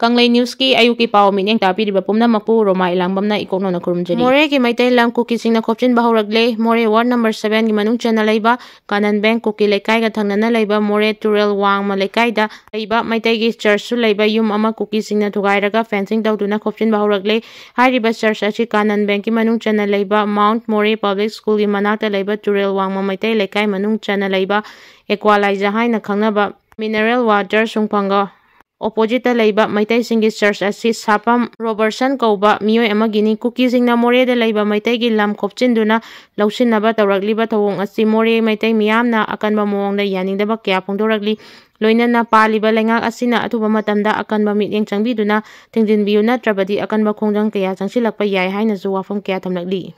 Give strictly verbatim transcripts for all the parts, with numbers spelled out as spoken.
ꯀꯪꯂꯩ ꯅ꯭ꯌꯨꯁꯀꯤ ꯑꯌꯨꯛꯀꯤ ꯄꯥꯎ ꯃꯤꯠꯌꯦꯡ ꯇꯥꯕꯤꯔꯤꯕ ꯄꯨꯝꯅꯃꯛꯄꯨ ꯔꯣꯃꯥ ꯏꯂꯥꯡꯕꯝꯅ ꯏꯀꯣꯛꯅꯧꯅ ꯈꯨꯔꯨꯝꯖꯔꯤ꯫ ꯃꯣꯔꯦꯒꯤ ꯃꯩꯇꯩ ꯂꯝ ꯀꯨꯀꯤꯁꯤꯡꯅ ꯈꯣꯞꯆꯤꯟꯕ ꯍꯧꯔꯛꯂꯦ꯫ ꯃꯣꯔꯦ ꯋꯥꯔꯗ ꯅꯝꯕꯔ ꯁꯚꯦꯟꯒꯤ ꯃꯅꯨꯡ ꯆꯟꯅ ꯂꯩꯕ ꯀꯥꯅꯟ ꯕꯦꯡ ꯀꯨꯀꯤ ꯂꯩꯀꯥꯏꯒ ꯊꯪꯅꯅ ꯂꯩꯕ ꯃꯣꯔꯦ ꯇꯨꯔꯦꯜ ꯋꯥꯡꯃ ꯂꯩꯀꯥꯏꯗ ꯂꯩꯕ ꯃꯩꯇꯩꯒꯤ ꯆꯔꯆꯁꯨ ꯂꯩꯕ ꯌꯨꯝ ꯑꯃ ꯀꯨꯀꯤꯁꯤꯡꯅ ꯊꯨꯒꯥꯏꯔꯒ ꯐꯦꯟꯁꯤꯡ ꯇꯧꯗꯨꯅ ꯈꯣꯞꯆꯤꯟꯕ ꯍꯧꯔꯛꯂꯦ꯫ ꯍꯥꯏꯔꯤꯕ ꯆꯔꯆ ꯑꯁꯤ ꯀꯥꯅꯟ ꯕꯦꯡꯀꯤ ꯃꯅꯨꯡ ꯆꯟꯅ ꯂꯩꯕ ꯃꯥꯎꯟꯠ ꯃꯣꯔꯦ ꯄꯕ꯭ꯂꯤꯛ ꯁ꯭ꯀꯨꯜꯒꯤ ꯃꯅꯥꯛꯇ ꯂꯩꯕ ꯇꯨꯔꯦꯜ ꯋꯥꯡꯃ ꯃꯩꯇꯩ ꯂꯩꯀꯥꯏ ꯃꯅꯨꯡ ꯆꯟꯅ ꯂꯩꯕ ꯑꯦꯀ꯭ꯋꯥꯂꯥꯏꯖꯥ ꯍꯥꯏꯅ ꯈꯪꯅꯕ ꯃꯤꯅꯔꯦꯜ ꯋꯥꯇꯔ ꯁꯨꯡꯐꯝꯒ ꯑꯣꯄꯣꯖꯤꯠꯇ ꯂꯩꯕ ꯃꯩꯇꯩꯁꯤꯡꯒꯤ ꯆꯔꯆ ꯑꯁꯤ ꯁꯥꯐꯝ ꯔꯣꯕꯔꯁꯟ ꯀꯧꯕ ꯃꯤꯑꯣꯏ ꯑꯃꯒꯤꯅꯤ꯫ ꯀꯨꯀꯤꯁꯤꯡꯅ ꯃꯣꯔꯦꯗ ꯂꯩꯕ ꯃꯩꯇꯩꯒꯤ ꯂꯝ ꯈꯣꯞꯆꯤꯟꯗꯨꯅ ꯂꯧꯁꯤꯟꯅꯕ ꯇꯧꯔꯛꯂꯤꯕ ꯊꯧꯑꯣꯡ ꯑꯁꯤ ꯃꯣꯔꯦ ꯃꯩꯇꯩ ꯃꯤꯌꯥꯝꯅ ꯑꯀꯟꯕ ꯃꯑꯣꯡꯗ ꯌꯥꯅꯤꯡꯗꯕ ꯀꯌꯥ ꯐꯣꯡꯗꯣꯔꯛꯂꯤ꯫ ꯂꯣꯏꯅꯅ ꯄꯥꯜꯂꯤꯕ ꯂꯩꯉꯥꯛ ꯑꯁꯤꯅ ꯑꯊꯨꯕ ꯃꯇꯝꯗ ꯑꯀꯟꯕ ꯃꯤꯠꯌꯦꯡ ꯆꯪꯕꯤꯗꯨꯅ ꯊꯤꯡꯖꯤꯟꯕꯤꯌꯨ, ꯅꯠꯇ꯭ꯔꯕꯗꯤ ꯑꯀꯟꯕ ꯈꯣꯡꯖꯪ ꯀꯌꯥ ꯆꯪꯁꯤꯜꯂꯛꯄ ꯌꯥꯏ ꯍꯥꯏꯅꯁꯨ ꯋꯥꯐꯝ ꯀꯌꯥ ꯊꯝꯂꯛꯂꯤ꯫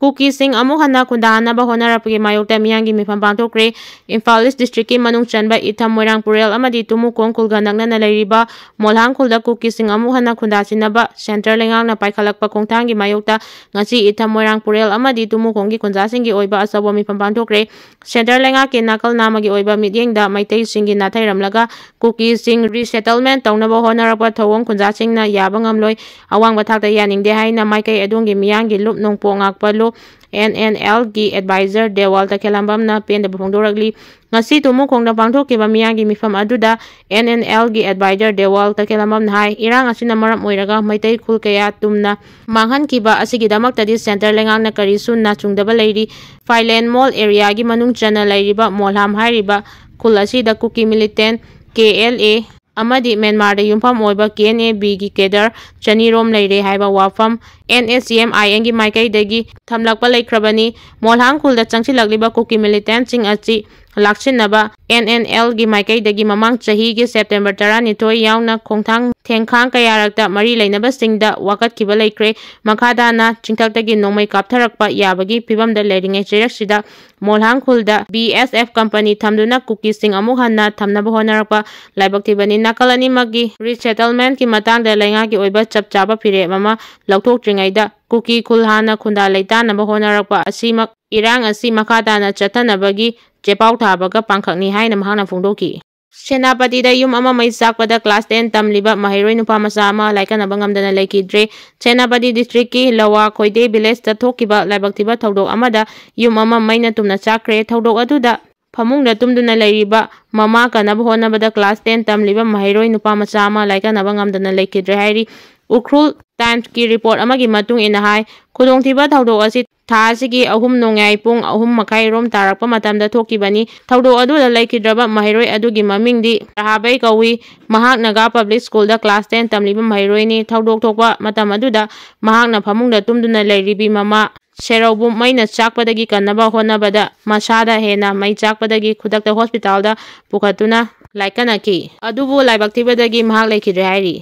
ꯀꯨꯀꯤꯁꯤꯡ ꯑꯃꯨꯛ ꯍꯟꯅ ꯈꯨꯟꯗꯥꯍꯟꯅꯕ ꯍꯣꯠꯅꯔꯛꯄꯒꯤ ꯃꯥꯌꯣꯛꯇ ꯃꯤꯌꯥꯝꯒꯤ ꯃꯤꯐꯝ ꯄꯥꯡꯊꯣꯛꯈ꯭ꯔꯦ꯫ ꯏꯝꯐꯥꯜ ꯏꯁ ꯗꯤꯁꯇ꯭ꯔꯤꯛꯀꯤ ꯃꯅꯨꯡ ꯆꯟꯕ ꯏꯊꯝ ꯃꯣꯏꯔꯥꯡ ꯄꯨꯔꯦꯜ ꯑꯃꯗꯤ ꯇꯨꯃꯨꯈꯣꯡ ꯈꯨꯜꯒ ꯅꯛꯅꯅ ꯂꯩꯔꯤꯕ ꯃꯣꯜꯍꯥꯡ ꯈꯨꯜꯗ ꯀꯨꯀꯤꯁꯤꯡ ꯑꯃꯨꯛ ꯍꯟꯅ ꯈꯨꯟꯗꯥꯁꯤꯟꯅꯕ ꯁꯦꯟꯇꯔ ꯂꯩꯉꯥꯛꯅ ꯄꯥꯏꯈꯠꯂꯛꯄ ꯈꯣꯡꯊꯥꯡꯒꯤ ꯃꯥꯌꯣꯛꯇ ꯉꯁꯤ ꯏꯊꯝ ꯃꯣꯏꯔꯥꯡ ꯄꯨꯔꯦꯜ ꯑꯃꯗꯤ ꯇꯨꯃꯨꯈꯣꯡꯒꯤ ꯈꯨꯟꯖꯥꯁꯤꯡꯒꯤ ꯑꯣꯏꯕ ꯑꯆꯧꯕ ꯃꯤꯐꯝ ꯄꯥꯡꯊꯣꯛꯈ꯭ꯔꯦ꯫ ꯁꯦꯟꯇꯔ ꯂꯩꯉꯥꯛꯀꯤ ꯅꯥꯀꯜ ꯅꯥꯝꯃꯒꯤ ꯑꯣꯏꯕ ꯃꯤꯠꯌꯦꯡꯗ ꯃꯩꯇꯩꯁꯤꯡꯒꯤ ꯅꯥꯊꯩꯔꯝꯂꯒ ꯀꯨꯀꯤꯁꯤꯡ ꯔꯤꯁꯦꯇꯜꯃꯦꯟ ꯇꯧꯅꯕ ꯍꯣꯠꯅꯔꯛꯄ ꯊꯧꯑꯣꯡ ꯈꯨꯟꯖꯥꯁꯤꯡꯅ ꯌꯥꯕ ꯉꯝꯂꯣꯏ꯫ ꯑꯋꯥꯡꯕ ꯊꯥꯛꯇ ꯌꯥꯅꯤꯡꯗꯦ ꯍꯥꯏꯅ ꯃꯥꯏꯀꯩ ꯑꯗꯣꯝꯒꯤ ꯃꯤꯌꯥꯝꯒꯤ ꯂꯨꯞ ꯅꯣꯡꯄꯣꯛ ꯉꯥꯛꯄ ꯂꯨꯞ ꯑꯦꯟ ꯑꯦꯟ ꯑꯦꯜꯒꯤ ꯑꯦꯗꯚꯥꯏꯖꯔ ꯗꯦꯋꯥꯜ ꯇꯈꯦꯜꯂꯝꯕꯝꯅ ꯄꯦꯟꯗꯕ ꯐꯣꯡꯗꯣꯔꯛꯂꯤ꯫ ꯉꯁꯤ ꯇꯨꯃꯨꯈꯣꯡꯗ ꯄꯥꯡꯊꯣꯛꯈꯤꯕ ꯃꯤꯌꯥꯝꯒꯤ ꯃꯤꯐꯝ ꯑꯗꯨꯗ ꯑꯦꯟ ꯑꯦꯟ ꯑꯦꯜꯒꯤ ꯑꯦꯗꯚꯥꯏꯖꯔ ꯗꯦꯋꯥꯜ ꯇꯈꯦꯜꯂꯝꯕꯝꯅ ꯍꯥꯏ, ꯏꯔꯥꯡ ꯑꯁꯤꯅ ꯃꯔꯝ ꯑꯣꯏꯔꯒ ꯃꯩꯇꯩ ꯈꯨꯜ ꯀꯌꯥ ꯇꯨꯝꯅ ꯃꯥꯡꯍꯟꯈꯤꯕ ꯑꯁꯤꯒꯤꯗꯃꯛꯇꯗꯤ ꯁꯦꯟꯇꯔ ꯂꯩꯉꯥꯛꯅ ꯀꯔꯤꯁꯨ ꯅꯥꯆꯨꯡꯗꯕ ꯂꯩꯔꯤ꯫ ꯐꯥꯏꯂꯦꯟ ꯃꯣꯜ ꯑꯦꯔꯤꯌꯥꯒꯤ ꯃꯅꯨꯡ ꯆꯟꯅ ꯂꯩꯔꯤꯕ ꯃꯣꯜꯍꯥꯝ ꯍꯥꯏꯔꯤꯕ ꯈꯨꯜ ꯑꯁꯤꯗ ꯀꯨꯀꯤ ꯃꯤꯂꯤꯇꯦꯟ, ꯀꯦ ꯑꯦꯜ ꯑꯦ, ꯑꯃꯗꯤ ꯃ꯭ꯌꯥꯟꯃꯥꯔꯗ ꯌꯨꯝꯐꯝ ꯑꯣꯏꯕ ꯀꯦ ꯑꯦꯟ ꯑꯦ ꯕꯤꯒꯤ ꯀꯦꯗꯔ ꯆꯅꯤꯔꯣꯝ ꯂꯩꯔꯦ ꯍꯥꯏꯕ ꯋꯥꯐꯝ ꯑꯦꯟ ꯑꯦꯁ ꯁꯤ ꯑꯦꯝ ꯑꯥꯏ ꯑꯦꯟꯒꯤ ꯃꯥꯏꯀꯩꯗꯒꯤ ꯊꯝꯂꯛꯄ ꯂꯩꯈ꯭ꯔꯕꯅꯤ꯫ ꯃꯣꯜꯍꯥꯡ ꯈꯨꯜꯗ ꯆꯪꯁꯤꯜꯂꯛꯂꯤꯕ ꯀꯨꯀꯤ ꯃꯤꯂꯤꯇꯦꯟꯁꯤꯡ ꯑꯁꯤ ꯂꯥꯛꯁꯤꯟꯅꯕ ꯑꯦꯟ ꯑꯦꯟ ꯑꯦꯜꯒꯤ ꯃꯥꯏꯀꯩꯗꯒꯤ ꯃꯃꯥꯡ ꯆꯍꯤꯒꯤ ꯁꯦꯞꯇꯦꯝꯕꯔ ꯇꯔꯥꯅꯤꯊꯣꯏ ꯌꯥꯎꯅ ꯈꯣꯡꯊꯥꯡ ꯊꯦꯡꯈꯥꯡ ꯀꯌꯥꯔꯛꯇ ꯃꯔꯤ ꯂꯩꯅꯕꯁꯤꯡꯗ ꯋꯥꯀꯠꯈꯤꯕ ꯂꯩꯈ꯭ꯔꯦ꯫ ꯃꯈꯥ ꯇꯥꯅ ꯆꯤꯡꯊꯛꯇꯒꯤ ꯅꯣꯡꯃꯩ ꯀꯥꯞꯊꯔꯛꯄ ꯌꯥꯕꯒꯤ ꯐꯤꯕꯝꯗ ꯂꯩꯔꯤꯉꯩ ꯆꯩꯔꯛꯁꯤꯗ ꯃꯣꯜꯍꯥꯡ ꯈꯨꯜꯗ ꯕꯤ ꯑꯦꯁ ꯑꯦꯐ ꯀꯝꯄꯅꯤ ꯊꯝꯗꯨꯅ ꯀꯨꯀꯤꯁꯤꯡ ꯑꯃꯨꯛ ꯍꯟꯅ ꯊꯝꯅꯕ ꯍꯣꯠꯅꯔꯛꯄ ꯂꯥꯏꯕꯛ ꯊꯤꯕꯅꯤ꯫ ꯅꯥꯀꯜ ꯑꯅꯤꯃꯛꯀꯤ ꯔꯤꯁꯦꯇꯜꯃꯦꯟꯠꯀꯤ ꯃꯇꯥꯡꯗ ꯂꯩꯉꯥꯛꯀꯤ ꯑꯣꯏꯕ ꯆꯞ ꯆꯥꯕ ꯐꯤꯔꯦꯞ ꯑꯃ ꯂꯧꯊꯣꯛꯇ꯭ꯔꯤꯉꯩꯗ ꯀꯨꯀꯤ ꯈꯨꯜ ꯍꯥꯟꯅ ꯈꯨꯟꯗꯥ ꯂꯩꯇꯥꯅꯕ ꯍꯣꯠꯅꯔꯛꯄ ꯑꯁꯤꯃꯛ ꯏꯔꯥꯡ ꯑꯁꯤ ꯃꯈꯥ ꯇꯥꯅ ꯆꯠꯊꯅꯕꯒꯤ ꯆꯦꯄꯥꯎ ꯊꯥꯕꯒ ꯄꯥꯡꯈꯛꯅꯤ ꯍꯥꯏꯅ ꯃꯍꯥꯛꯅ ꯐꯣꯡꯗꯣꯛꯈꯤ꯫ ꯁꯦꯅꯥꯄꯇꯤꯗ ꯌꯨꯝ ꯑꯃ ꯃꯩ ꯆꯥꯛꯄꯗ class ten ꯇꯝꯂꯤꯕ ꯃꯍꯩꯔꯣꯏ ꯅꯨꯄꯥ ꯃꯆꯥ ꯑꯃ ꯂꯥꯏꯀꯠꯅꯕ ꯉꯝꯗꯅ ꯂꯩꯈꯤꯗ꯭ꯔꯦ꯫ ꯁꯦꯅꯥꯄꯇꯤ districtꯀꯤ ꯂꯋꯥ ꯈꯣꯏꯗꯦ villageꯇ ꯊꯣꯛꯈꯤꯕ ꯂꯥꯏꯕꯛ ꯊꯤꯕ ꯊꯧꯗꯣꯛ ꯑꯃꯗ ꯌꯨꯝ ꯑꯃ ꯃꯩꯅ ꯇꯨꯝꯅ ꯆꯥꯛꯈ꯭ꯔꯦ꯫ ꯊꯧꯗꯣꯛ ꯑꯗꯨꯗ ꯐꯃꯨꯡꯗ ꯇꯨꯝꯗꯨꯅ ꯂꯩꯔꯤꯕ ꯃꯃꯥ ꯀꯟꯅꯕ ꯍꯣꯠꯅꯕꯗ class ten ꯇꯝꯂꯤꯕ ꯃꯍꯩꯔꯣꯏ ꯅꯨꯄꯥ ꯃꯆꯥ ꯑꯃ ꯂꯥꯏꯀꯠꯅꯕ ꯉꯝꯗꯅ ꯂꯩꯈꯤꯗ꯭ꯔꯦ ꯍꯥꯏꯔꯤ꯫ ꯎꯈ꯭ꯔꯨꯜ Timesꯀꯤ report ꯑꯃꯒꯤ ꯃꯇꯨꯡ ꯏꯟꯅ ꯍꯥꯏ, ꯈꯨꯗꯣꯡꯊꯤꯕ ꯊꯧꯗꯣꯛ ꯑꯁꯤ ꯊꯥ ꯑꯁꯤꯒꯤ ꯑꯍꯨꯝ ꯅꯣꯡꯌꯥꯏ ꯄꯨꯡ ꯑꯍꯨꯝ ꯃꯈꯥꯏ ꯔꯣꯝ ꯇꯥꯔꯛꯄ ꯃꯇꯝꯗ ꯊꯣꯛꯈꯤꯕꯅꯤ꯫ ꯊꯧꯗꯣꯛ ꯑꯗꯨꯗ ꯂꯩꯈꯤꯗ꯭ꯔꯕ ꯃꯍꯩꯔꯣꯏ ꯑꯗꯨꯒꯤ ꯃꯃꯤꯡꯗꯤ ꯔꯍꯥꯕꯩ ꯀꯧꯏ꯫ ꯃꯍꯥꯛ ꯅꯥꯒꯥ Public Schoolꯗ class ten ꯇꯝꯂꯤꯕ ꯃꯍꯩꯔꯣꯏꯅꯤ꯫ ꯊꯧꯗꯣꯛ ꯊꯣꯛꯄ ꯃꯇꯝ ꯑꯗꯨꯗ ꯃꯍꯥꯛꯅ ꯐꯃꯨꯡꯗ ꯇꯨꯝꯗꯨꯅ ꯂꯩꯔꯤꯕꯤ ꯃꯃꯥ ꯁꯦꯔꯧꯕꯨ ꯃꯩꯅ ꯆꯥꯛꯄꯗꯒꯤ ꯀꯟꯅꯕ ꯍꯣꯠꯅꯕꯗ ꯃꯁꯥꯗ ꯍꯦꯟꯅ ꯃꯩ ꯆꯥꯛꯄꯗꯒꯤ ꯈꯨꯗꯛꯇ hospitalꯗ ꯄꯨꯈꯠꯇꯨꯅ ꯂꯥꯏꯀꯠꯅꯈꯤ꯫ ꯑꯗꯨꯕꯨ ꯂꯥꯏꯕꯛ ꯊꯤꯕꯗꯒꯤ ꯃꯍꯥꯛ ꯂꯩꯈꯤꯗ꯭ꯔꯦ ꯍꯥꯏꯔꯤ꯫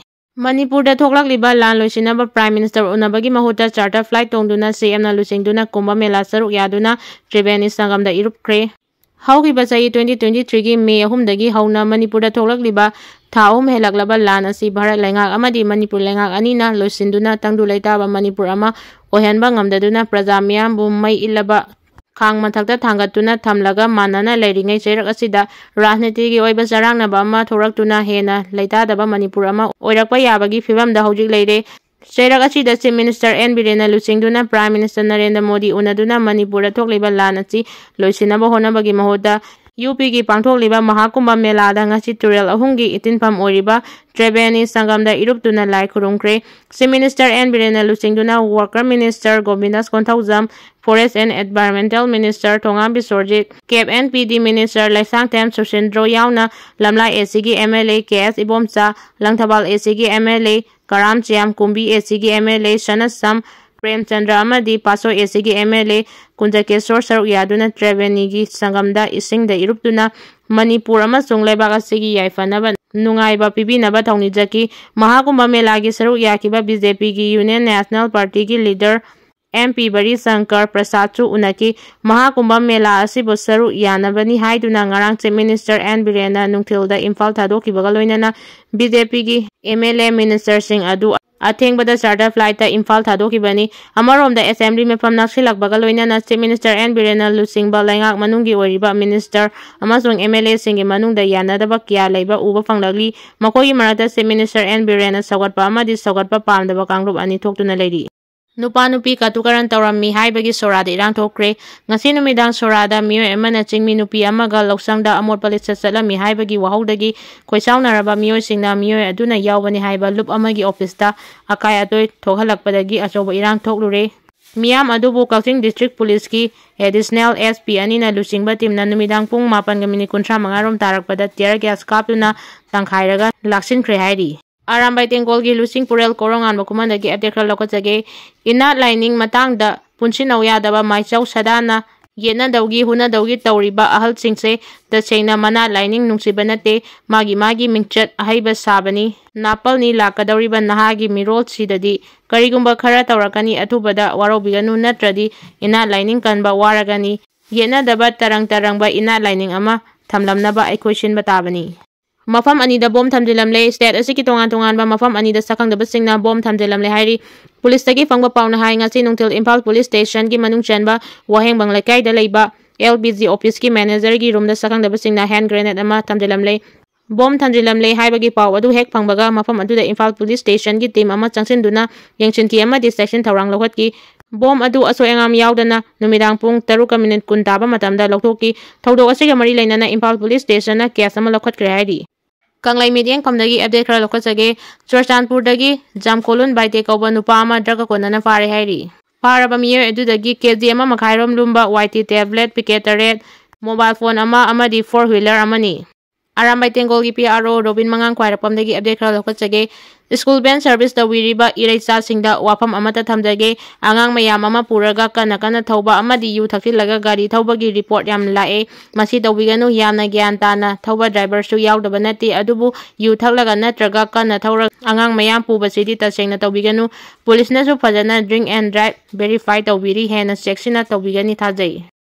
ꯃꯅꯤꯄꯨꯔꯗ ꯊꯣꯛꯂꯛꯂꯤꯕ ꯂꯥꯟ ꯂꯣꯏꯁꯤꯟꯅꯕ Prime Minister ꯎꯅꯕꯒꯤ ꯃꯍꯨꯠꯇ charter flight ꯇꯣꯡꯗꯨꯅ CMꯅ ꯂꯨꯆꯤꯡꯗꯨꯅ ꯀꯨꯝꯚ ꯃꯦꯂꯥ ꯁꯔꯨꯛ ꯌꯥꯗꯨꯅ ꯇ꯭ꯔꯤꯕꯦꯅꯤ ꯁꯪꯒꯝꯗ ꯏꯔꯨꯞꯈ꯭ꯔꯦ꯫ ꯍꯧꯈꯤꯕ ꯆꯍꯤ twenty twenty-threeꯒꯤ May ꯑꯍꯨꯝꯗꯒꯤ ꯍꯧꯅ ꯃꯅꯤꯄꯨꯔꯗ ꯊꯣꯛꯂꯛꯂꯤꯕ ꯊꯥ ꯑꯍꯨꯝ ꯍꯦꯜꯂꯛꯂꯕ ꯂꯥꯟ ꯑꯁꯤ ꯚꯥꯔꯠ ꯂꯩꯉꯥꯛ ꯑꯃꯗꯤ ꯃꯅꯤꯄꯨꯔ ꯂꯩꯉꯥꯛ ꯑꯅꯤꯅ ꯂꯣꯏꯁꯤꯟꯗꯨꯅ ꯇꯪꯗꯨ ꯂꯩꯇꯥꯕ ꯃꯅꯤꯄꯨꯔ ꯑꯃ ꯑꯣꯏꯍꯟꯕ ꯉꯝꯗꯗꯨꯅ ꯄ꯭ꯔꯖꯥ ꯃꯤꯌꯥꯝꯕꯨ ꯃꯩ ꯏꯠꯂꯕ ꯈꯥꯡ ꯃꯊꯛꯇ ꯊꯥꯡꯒꯠꯇꯨꯅ ꯊꯝꯂꯒ ꯃꯥꯟꯅꯅ ꯂꯩꯔꯤꯉꯩ ꯆꯩꯔꯛ ꯑꯁꯤꯗ ꯔꯥꯖꯅꯤꯇꯤꯒꯤ ꯑꯣꯏꯕ ꯆꯔꯥꯡꯅꯕ ꯑꯃ ꯊꯣꯛꯂꯛꯇꯨꯅ ꯍꯦꯟꯅ ꯂꯩꯇꯥꯗꯕ ꯃꯅꯤꯄꯨꯔ ꯑꯃ ꯑꯣꯏꯔꯛꯄ ꯌꯥꯕꯒꯤ ꯐꯤꯕꯝꯗ ꯍꯧꯖꯤꯛ ꯂꯩꯔꯦ꯫ ꯆꯩꯔꯛ ꯑꯁꯤꯗ Chief Minister ꯑꯦꯟ ꯕꯤꯔꯦꯟꯅ ꯂꯨꯆꯤꯡꯗꯨꯅ Prime Minister ꯅꯔꯦꯟꯗ꯭ꯔ ꯃꯣꯗꯤ ꯎꯅꯗꯨꯅ ꯃꯅꯤꯄꯨꯔꯗ ꯊꯣꯛꯂꯤꯕ ꯂꯥꯟ ꯑꯁꯤ ꯂꯣꯏꯁꯤꯟꯅꯕ ꯍꯣꯠꯅꯕꯒꯤ ꯃꯍꯨꯠꯇ UPꯒꯤ ꯄꯥꯡꯊꯣꯛꯂꯤꯕ ꯃꯍꯥꯀꯨꯝꯚ ꯃꯦꯂꯥꯗ ꯉꯁꯤ ꯇꯨꯔꯦꯜ ꯑꯍꯨꯝꯒꯤ ꯏꯇꯤꯟꯐꯝ ꯑꯣꯏꯔꯤꯕ ꯇ꯭ꯔꯤꯕꯦꯅꯤ ꯁꯪꯒꯝꯗ ꯏꯔꯨꯞꯇꯨꯅ ꯂꯥꯏ ꯈꯨꯔꯨꯝꯈ꯭ꯔꯦ꯫ Chief Minister ꯑꯦꯟ ꯕꯤꯔꯦꯟꯅ ꯂꯨꯆꯤꯡꯗꯨꯅ Worker Minister ꯒꯣꯕꯤꯟꯗꯥꯁ Konthoujam, Forest and Environmental Minister Thongam ꯕꯤꯁ꯭ꯋꯔꯖꯤꯠ, Cap and PD Minister Leishangthem ꯁꯨꯁꯤꯟꯗ꯭ꯔꯣ ꯌꯥꯎꯅ ꯂꯝꯂꯥꯏ ACꯒꯤ MLA ꯀꯦ ꯑꯦꯁ ꯏꯕꯣꯝꯆꯥ, ꯂꯪꯊꯕꯥꯜ ACꯒꯤ MLA ꯀꯔꯥꯝ ꯆꯤꯌꯥꯝ, ꯀꯨꯝꯕꯤ ACꯒꯤ MLA ꯁꯅꯁꯝ ꯄ꯭ꯔꯦꯝꯆꯟꯗ꯭ꯔ ꯑꯃꯗꯤ ꯄꯥꯠꯁꯣꯏ ACꯒꯤ MLA ꯀꯨꯟꯖꯀꯦꯁꯣꯔ ꯁꯔꯨꯛ ꯌꯥꯗꯨꯅ ꯇ꯭ꯔꯤꯕꯦꯅꯤꯒꯤ ꯁꯪꯒꯝꯗ ꯏꯁꯤꯡꯗ ꯏꯔꯨꯞꯇꯨꯅ ꯃꯅꯤꯄꯨꯔ ꯑꯃꯁꯨꯡ ꯂꯩꯕꯥꯛ ꯑꯁꯤꯒꯤ ꯌꯥꯏꯐꯅꯕ ꯅꯨꯡꯉꯥꯏꯕ ꯄꯤꯕꯤꯅꯕ ꯊꯧꯅꯤꯖꯈꯤ꯫ ꯃꯍꯥꯀꯨꯝꯚ ꯃꯦꯂꯥꯒꯤ ꯁꯔꯨꯛ ꯌꯥꯈꯤꯕ BJPꯒꯤ Union National Partyꯒꯤ leader MP ꯕꯔꯤ ꯁꯪꯀꯔ ꯄ꯭ꯔꯁꯥꯗꯁꯨ ꯎꯅꯈꯤ꯫ ꯃꯍꯥꯀꯨꯝꯚ ꯃꯦꯂꯥ ꯑꯁꯤꯕꯨ ꯁꯔꯨꯛ ꯌꯥꯅꯕꯅꯤ ꯍꯥꯏꯗꯨꯅ ꯉꯔꯥꯡ Chief Minister ꯑꯦꯟ ꯕꯤꯔꯦꯟꯅ ꯅꯨꯡꯊꯤꯜꯗ ꯏꯝꯐꯥꯜ ꯊꯥꯗꯣꯛꯈꯤꯕꯒ ꯂꯣꯏꯅꯅ BJPꯒꯤ MLA ministerꯁꯤꯡ ꯑꯗꯨ ꯑꯊꯦꯡꯕꯗ charter flightꯇ ꯏꯝꯐꯥꯜ ꯊꯥꯗꯣꯛꯈꯤꯕꯅꯤ꯫ ꯑꯃꯔꯣꯝꯗ, assembly ꯃꯤꯐꯝ ꯅꯛꯁꯤꯜꯂꯛꯄꯒ ꯂꯣꯏꯅꯅ Chief Minister ꯑꯦꯟ ꯕꯤꯔꯦꯟꯅ ꯂꯨꯆꯤꯡꯕ ꯂꯩꯉꯥꯛ ꯃꯅꯨꯡꯒꯤ ꯑꯣꯏꯔꯤꯕ minister ꯑꯃꯁꯨꯡ MLAꯁꯤꯡꯒꯤ ꯃꯅꯨꯡꯗ ꯌꯥꯅꯗꯕ ꯀꯌꯥ ꯂꯩꯕ ꯎꯕ ꯐꯪꯂꯛꯂꯤ꯫ ꯃꯈꯣꯏꯒꯤ ꯃꯔꯛꯇ Chief Minister ꯑꯦꯟ ꯕꯤꯔꯦꯟꯅ ꯁꯧꯒꯠꯄ ꯑꯃꯗꯤ ꯁꯧꯒꯠꯄ ꯄꯥꯝꯗꯕ ꯀꯥꯡꯂꯨꯞ ꯑꯅꯤ ꯊꯣꯛꯇꯨꯅ ꯂꯩꯔꯤ꯫ ꯅꯨꯄꯥ ꯅꯨꯄꯤ ꯀꯇꯨꯀꯔꯟ ꯇꯧꯔꯝꯃꯤ ꯍꯥꯏꯕꯒꯤ ꯁꯣꯔꯥꯗ ꯏꯔꯥꯡ ꯊꯣꯛꯈ꯭ꯔꯦ꯫ ꯉꯁꯤ ꯅꯨꯃꯤꯗꯥꯡ ꯁꯣꯔꯥꯗ ꯃꯤꯑꯣꯏ ꯑꯃꯅ ꯆꯤꯡꯃꯤ ꯅꯨꯄꯤ ꯑꯃꯒ ꯂꯧꯁꯪꯗ ꯑꯃꯣꯠꯄ ꯂꯤꯠꯆꯠ ꯆꯠꯂꯝꯃꯤ ꯍꯥꯏꯕꯒꯤ ꯋꯥꯍꯧꯗꯒꯤ ꯈꯣꯏꯁꯥꯎꯅꯔꯕ ꯃꯤꯑꯣꯏꯁꯤꯡꯅ ꯃꯤꯑꯣꯏ ꯑꯗꯨꯅ ꯌꯥꯎꯕꯅꯤ ꯍꯥꯏꯕ ꯂꯨꯞ ꯑꯃꯒꯤ officeꯇ ꯑꯀꯥꯏ ꯑꯇꯣꯏ ꯊꯣꯛꯍꯜꯂꯛꯄꯗꯒꯤ ꯑꯆꯧꯕ ꯏꯔꯥꯡ ꯊꯣꯛꯂꯨꯔꯦ꯫ ꯃꯤꯌꯥꯝ ꯑꯗꯨꯕꯨ ꯀꯛꯆꯤꯡ district policeꯀꯤ additional SP ꯑꯅꯤꯅ ꯂꯨꯆꯤꯡꯕ teamꯅ ꯅꯨꯃꯤꯗꯥꯡ ꯄꯨꯡ ꯃꯥꯄꯟꯒ minute ꯀꯨꯟꯊ꯭ꯔꯥ ꯃꯉꯥ ꯔꯣꯝ ꯇꯥꯔꯛꯄꯗ tear gas ꯀꯥꯞꯇꯨꯅ ꯇꯪꯈꯥꯏꯔꯒ ꯂꯥꯛꯁꯤꯟꯈ꯭ꯔꯦ ꯍꯥꯏꯔꯤ꯫ ꯑꯔꯥꯝꯕꯥꯏ ꯇꯦꯡꯒꯣꯜꯒꯤ ꯂꯨꯆꯤꯡ ꯄꯨꯔꯦꯜ ꯀꯣꯔꯣꯉꯥꯟꯕ ꯈꯨꯃꯟꯗꯒꯤ update ꯈꯔ ꯂꯧꯈꯠꯆꯒꯦ꯫ ꯏꯅꯥꯠ ꯂꯥꯏꯅꯤꯡ ꯃꯇꯥꯡꯗ ꯄꯨꯟꯁꯤꯟꯅꯧ ꯌꯥꯗꯕ ꯃꯥꯏꯆꯧ ꯁꯗꯥꯅ ꯌꯦꯠꯅꯗꯧꯒꯤ ꯍꯨꯅꯗꯧꯒꯤ ꯇꯧꯔꯤꯕ ꯑꯍꯜꯁꯤꯡꯁꯦ ꯇꯁꯦꯡꯅ ꯃꯅꯥꯠ ꯂꯥꯏꯅꯤꯡ ꯅꯨꯡꯁꯤꯕ ꯅꯠꯇꯦ, ꯃꯥꯒꯤ ꯃꯥꯒꯤ ꯃꯤꯡꯆꯠ ꯑꯍꯩꯕ ꯁꯥꯕꯅꯤ꯫ ꯅꯥꯄꯜꯅꯤ ꯂꯥꯛꯀꯗꯧꯔꯤꯕ ꯅꯍꯥꯒꯤ ꯃꯤꯔꯣꯜꯁꯤꯗꯗꯤ ꯀꯔꯤꯒꯨꯝꯕ ꯈꯔ ꯇꯧꯔꯛꯀꯅꯤ, ꯑꯊꯨꯕꯗ ꯋꯥꯔꯧꯕꯤꯒꯅꯨ, ꯅꯠꯇ꯭ꯔꯗꯤ ꯏꯅꯥꯠ ꯂꯥꯏꯅꯤꯡ ꯀꯟꯕ ꯋꯥꯔꯒꯅꯤ꯫ ꯌꯦꯠꯅꯗꯕ ꯇꯔꯪ ꯇꯔꯪꯕ ꯏꯅꯥꯠ ꯂꯥꯏꯅꯤꯡ ꯑꯃ ꯊꯝꯂꯝꯅꯕ ꯑꯩꯈꯣꯏ ꯁꯤꯟꯕ ꯇꯥꯕꯅꯤ꯫ ꯃꯐꯝ ꯑꯅꯤꯗ ꯕꯣꯝ ꯊꯝꯖꯤꯜꯂꯝꯂꯦ꯫ State ꯑꯁꯤꯒꯤ ꯇꯣꯉꯥꯟ ꯇꯣꯉꯥꯟꯕ ꯃꯐꯝ ꯑꯅꯤꯗ ꯁꯛꯈꯪꯗꯕꯁꯤꯡꯅ ꯕꯣꯝ ꯊꯝꯖꯤꯜꯂꯝꯂꯦ ꯍꯥꯏꯔꯤ꯫ ꯄꯨꯂꯤꯁꯇꯒꯤ ꯐꯪꯕ ꯄꯥꯎꯅ ꯍꯥꯏ, ꯉꯁꯤ ꯅꯨꯡꯊꯤꯜ ꯏꯝꯐꯥꯜ ꯄꯨꯂꯤꯁ ꯁ꯭ꯇꯦꯁꯟꯒꯤ ꯃꯅꯨꯡ ꯆꯟꯕ ꯋꯥꯍꯦꯡꯕꯝ ꯂꯩꯀꯥꯏꯗ ꯂꯩꯕ LPG officeꯀꯤ managerꯒꯤ roomꯗ ꯁꯛꯈꯪꯗꯕꯁꯤꯡꯅ hand grenade ꯑꯃ ꯊꯝꯖꯤꯜꯂꯝꯂꯦ꯫ ꯕꯣꯝ ꯊꯝꯖꯤꯜꯂꯝꯂꯦ ꯍꯥꯏꯕꯒꯤ ꯄꯥꯎ ꯑꯗꯨ ꯍꯦꯛ ꯐꯪꯕꯒ ꯃꯐꯝ ꯑꯗꯨꯗ ꯏꯝꯐꯥꯜ ꯄꯨꯂꯤꯁ ꯁ꯭ꯇꯦꯁꯟꯒꯤ team ꯑꯃ ꯆꯪꯁꯤꯟꯗꯨꯅ ꯌꯦꯡꯁꯤꯟꯈꯤ ꯑꯃꯗꯤ ꯆꯦꯛꯁꯤꯟ ꯊꯧꯔꯥꯡ ꯂꯧꯈꯠꯈꯤ꯫ ꯕꯣꯝ ꯑꯗꯨ ꯑꯁꯣꯏ ꯑꯉꯥꯝ ꯌꯥꯎꯗꯅ ꯅꯨꯃꯤꯗꯥꯡ ꯄꯨꯡ ꯇꯔꯨꯛꯀ minute ꯀꯨꯟ ꯇꯥꯕ ꯃꯇꯝꯗ ꯂꯧꯊꯣꯛꯈꯤ꯫ ꯊꯧꯗꯣꯛ ꯑꯁꯤꯒ ꯃꯔꯤ ꯂꯩꯅꯅ ꯏꯝꯐꯥꯜ ꯄꯨꯂꯤꯁ ꯁ꯭ꯇꯦꯁꯟꯅ case ꯑꯃ ꯂꯧꯈꯠꯈ꯭ꯔꯦ ꯍꯥꯏꯔꯤ꯫ ꯀꯪꯂꯩ ꯃꯤꯠꯌꯦꯡꯐꯝꯗꯒꯤ update ꯈꯔ ꯂꯧꯈꯠꯆꯒꯦ꯫ ꯆꯨꯔꯆꯥꯟꯄꯨꯔꯗꯒꯤ ꯖꯥꯝꯀꯣꯂꯨꯟ ꯕꯥꯏꯇꯦ ꯀꯧꯕ ꯅꯨꯄꯥ ꯑꯃ drugꯀ ꯀꯣꯟꯅꯅ ꯐꯥꯔꯦ ꯍꯥꯏꯔꯤ꯫ ꯐꯥꯔꯕ ꯃꯤꯑꯣꯏ ꯑꯗꯨꯗꯒꯤ KG ꯑꯃ ꯃꯈꯥꯏ ꯔꯣꯝ ꯂꯨꯝꯕ YT tablet packet ꯇꯔꯦꯠ, mobile phone ꯑꯃ ꯑꯃꯗꯤ four wheeler ꯑꯃꯅꯤ꯫ ꯑꯔꯥꯝꯕꯥꯏ ꯇꯦꯡꯒꯣꯜꯒꯤ PRO ꯔꯣꯕꯤꯟ ꯃꯉꯥꯡ ꯈ꯭ꯋꯥꯏꯔꯥꯛꯄꯝꯗꯒꯤ update ꯈꯔ ꯂꯧꯈꯠꯆꯒꯦ꯫ School van service ꯇꯧꯕꯤꯔꯤꯕ ꯏꯔꯩꯆꯥꯁꯤꯡꯗ ꯋꯥꯐꯝ ꯑꯃꯠꯇ ꯊꯝꯖꯒꯦ꯫ ꯑꯉꯥꯡ ꯃꯌꯥꯝ ꯑꯃ ꯄꯨꯔꯒ ꯀꯟꯅ ꯀꯟꯅ ꯊꯧꯕ ꯑꯃꯗꯤ ꯌꯨ ꯊꯛꯆꯤꯜꯂꯒ ꯒꯥꯔꯤ ꯊꯧꯕꯒꯤ report ꯌꯥꯝꯅ ꯂꯥꯛꯑꯦ꯫ ꯃꯁꯤ ꯇꯧꯕꯤꯒꯅꯨ, ꯌꯥꯝꯅ ꯒ꯭ꯌꯥꯟ ꯇꯥꯅ ꯊꯧꯕ driverꯁꯨ ꯌꯥꯎꯗꯕ ꯅꯠꯇꯦ, ꯑꯗꯨꯕꯨ ꯌꯨ ꯊꯛꯂꯒ ꯅꯠꯇ꯭ꯔꯒ ꯀꯟꯅ ꯊꯧꯔꯒ ꯑꯉꯥꯡ ꯃꯌꯥꯝ ꯄꯨꯕꯁꯤꯗꯤ ꯇꯁꯦꯡꯅ ꯇꯧꯕꯤꯒꯅꯨ꯫ ꯄꯨꯂꯤꯁꯅꯁꯨ ꯐꯖꯅ drink and drive verify ꯇꯧꯕꯤꯔꯤ, ꯍꯦꯟꯅ ꯆꯦꯛꯁꯤꯟꯅ ꯇꯧꯕꯤꯒꯅꯤ ꯊꯥꯖꯩ꯫